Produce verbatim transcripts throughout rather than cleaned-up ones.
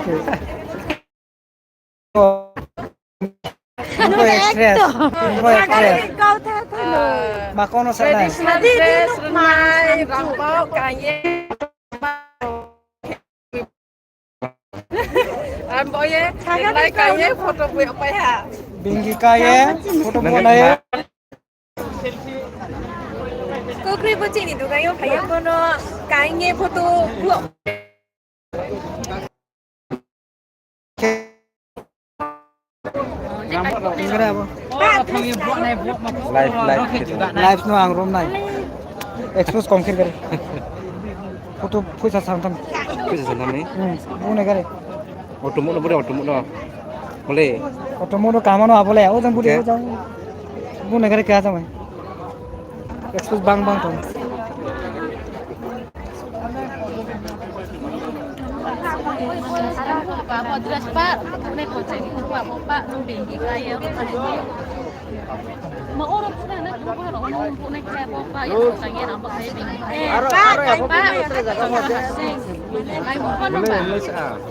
Bo actress, bo actress. Ma kono sa nai? Traditional dress rwnai, rangbaoh kaiye. Ang bo ye, nai kaiye photo bo pai ha. Bingi kaiye, photo bo nai. Kokri bo chini dukan yo phai ya, kono kainge photo bo. Live, live. Live no ang rom nai. Expose kom khe gari. Photo phoisa samtham. Phoisa samtham ni? Hmm, bung nai gari. Auto mo no, bore auto mo no. Bole. Auto mo no kama no abole. O jang bole, o jang. Bung nai gari kaya jang mai. Expose bang bang tong.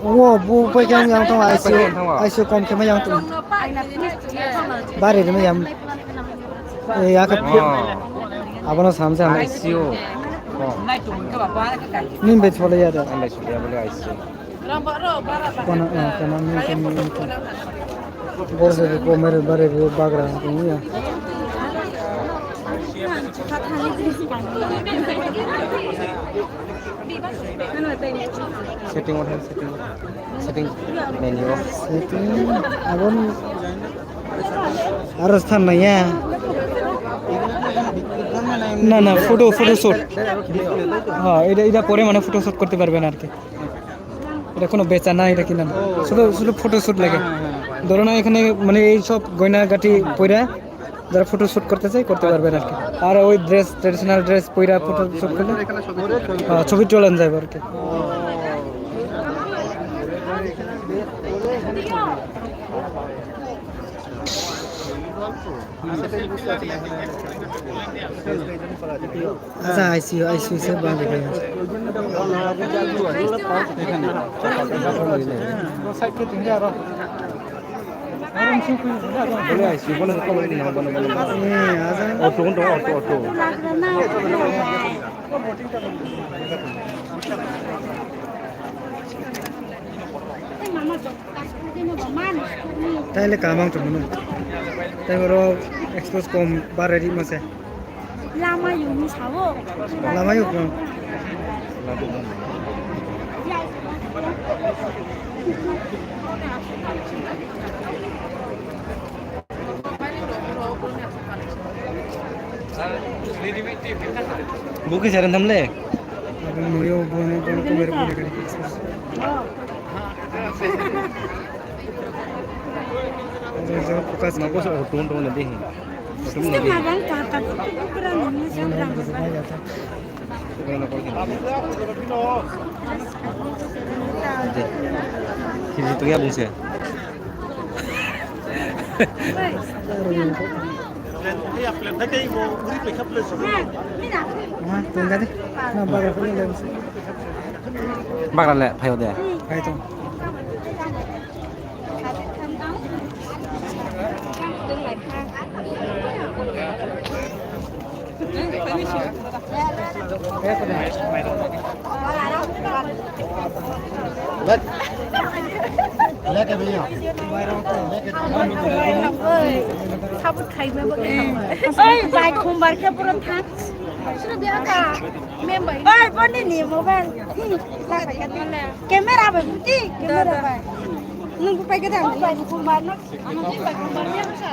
Wo, bo pai khe yang tong, I C U, I C U kom khe ma yang tong. Bari ri ma yang. Eh, ya khe. Oh. Abo no sam se ang. I C U. Oh. Ning bai chole ya da. Ang bai chole ya bole I C U. Kono, eh, kono ni, kono ni, kono. Bor se ko mere bare bo bagra ko ya. Setting, what is setting? Setting menu. Setting, abon aro sthan nai ya. না, না, photo, photo shoot। হ্যাঁ, এটা, এটা পরে মানে photo shoot করতে পারবেন আর কি। এটা কোনো বেচা না, এটা কিনা না। শুধু, শুধু photo shoot লাগে। ধরো না, এখানে মানে এই সব গয়নাগাটি পইরা যারা photo shoot করতে চায়, করতে পারবেন আর কি। আর ওই dress, traditional dress পইরা photo shoot করলে, হ্যাঁ, ছবি তোলান যায় আর কি। আচ্ছা, I C U, I C U se bang de. Bole I C U, bole kau ni, bole, bole, bole. Eh, aja. Auto, auto, auto, auto. Taile kamang tong no. Tai oro expose kom bare ri ma se. Lama yung ni sao. Lama yung kom. Buki jaran thamle. Abang noyo bono bono kamera bono kari. Focus na boso auto mo na dehi. Auto mo na dehi. Kiri tu ya bungse. Bagra le phai o de. Phai tong. Oi, bai khumbar khe pura thang. Sini biya ka. Member. Bai, boni ni mobile. Camera bai, buti, camera bai. Nung bai khe thang. Bai khumbar no. Ano bai khumbar ni sa.